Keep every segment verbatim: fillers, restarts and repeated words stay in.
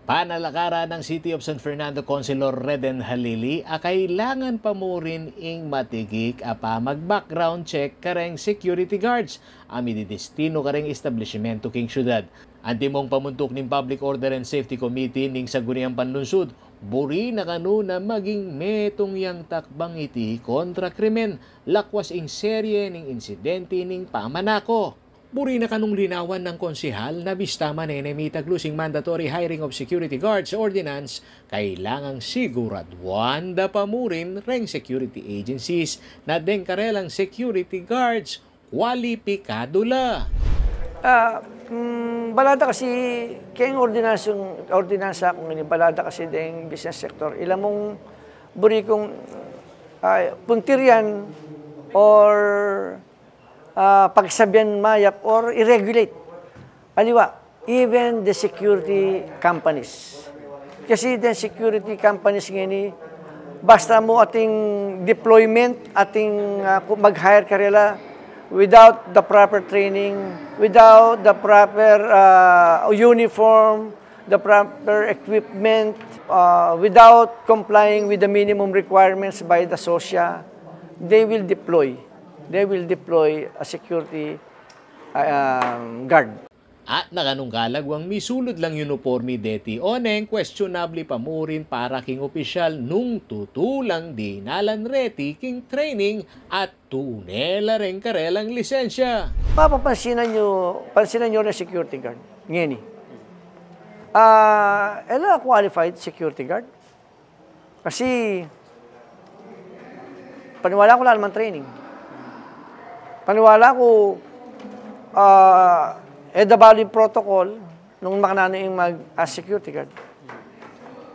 Panalakaran ng City of San Fernando Councilor Reden Halili a kailangan pa murin ing matigik a pamag-background check kareng security guards a mididestinu kareng establisimento king syudad. Antimong pamuntuk ning Public Order and Safety Committee ning Sangguniang Panlunsud, buri na kanu na maging metung yang takbang iti kontra krimen, lakwas ing serye ning insidente ning pamanako. Buri na kanung linawan ng konsehal na bista manenemi taglusing mandatory hiring of security guards ordinance, kailangang siguraduan da pa murin reng security agencies na deng karelang security guards kwalipikadu la. Ah, mm, balada kasi keng ordinansa, ordinansa kung ini, balada kasi deng business sector. Ila mung buri kung, ah, puntiryan or ah, pagsabian mayap or i-regulate. Aliwa, even the security companies. Kasi the security companies ngeni, basta mu atin deployment, atin, ah, ku-, mag-hire karela without the proper training, without the proper, ah, uniform, the proper equipment, uh, without complying with the minimum requirements by the SOSYA, they will deploy. They will deploy a security, uh, um, guard. At nakanung kalagwang misulud lang uniporme deti oneng questionable pa murin para king opisyal nung tutu lang dinalan reti king training at tune la reng karelang lisensya. Mapapansinan yu, pansinan yu reng security guard ngeni. Ah, e la qualified security guard. Kasi, paniwala ku ala namang training. Paniwala ku, ah, e da balu ing protocol nung makananu ing mag, ah, security guard.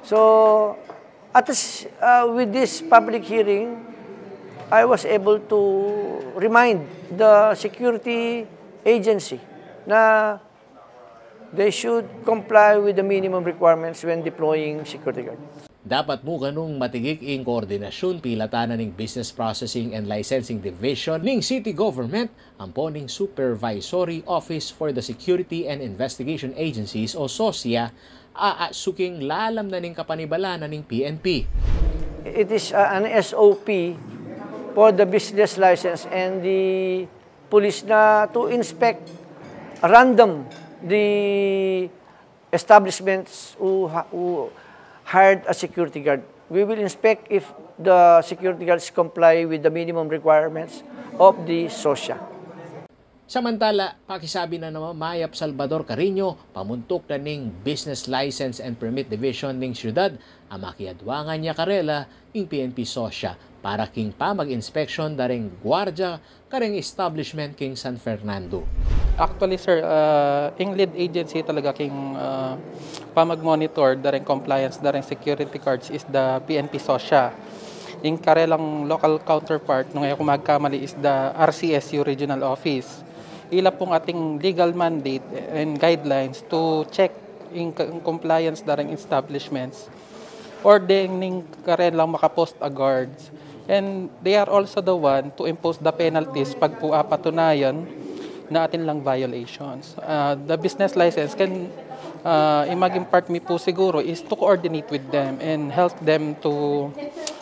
So, at this, uh, with this public hearing, I was able to remind the security agency na they should comply with the minimum requirements when deploying security guard. Dapat mu kanung matigik ing koordinasyun pilatan na ning Business Processing and Licensing Division ning City Government ampo ning Supervisory Office for the Security and Investigation Agencies o SOSYA a, a suking lalam na ning kapanibalanan ning P N P. It is, uh, an S O P for the business license and the police na to inspect random the establishments who ha-, who hired a security guard. We will inspect if the security guards comply with the minimum requirements of the SOSYA. Samantala, pakisabi na naman Mayap Salvador Carino, pamuntuk na ning Business License and Permit Division ning syudad, a makiadwangan ya karela ing P N P SOSYA para king pamag-inspeksyon da reng guardia kareng establishment king San Fernando. Actually, sir, ah, ing lead agency talaga king, ah, pamag-monitor da reng compliance da reng security guards is the P N P SOSYA. Ing karelang local counterpart, nung e ku magkamali, is the R C S U Regional Office. Ila pung ating legal mandate and guidelines to check ing, ing compliance da reng establishments or deng ning karelang makapost a guards. And they are also the one to impose the penalties pag pu apatunayan na atin lang violations. Ah, the business license can, ah, ing maging part mi pu siguro is to coordinate with them and help them to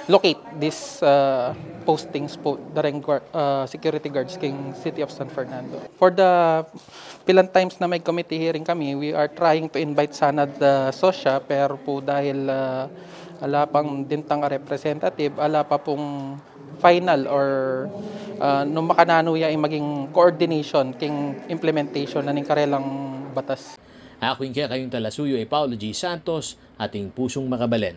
locate these, ah, postings pu da reng guard, ah, security guards king City of San Fernando. For the pilang times na may committee hearing kami, we are trying to invite sana the SOSYA, pero pu dahil, ah, ala pang dintang a representative, ala pa pung final or, ah, nung makananu ya ing maging coordination king implementation na ning karelang batas. Aku ing kekayung talasuyu i Paulo G Santos, atin pusung makabalen.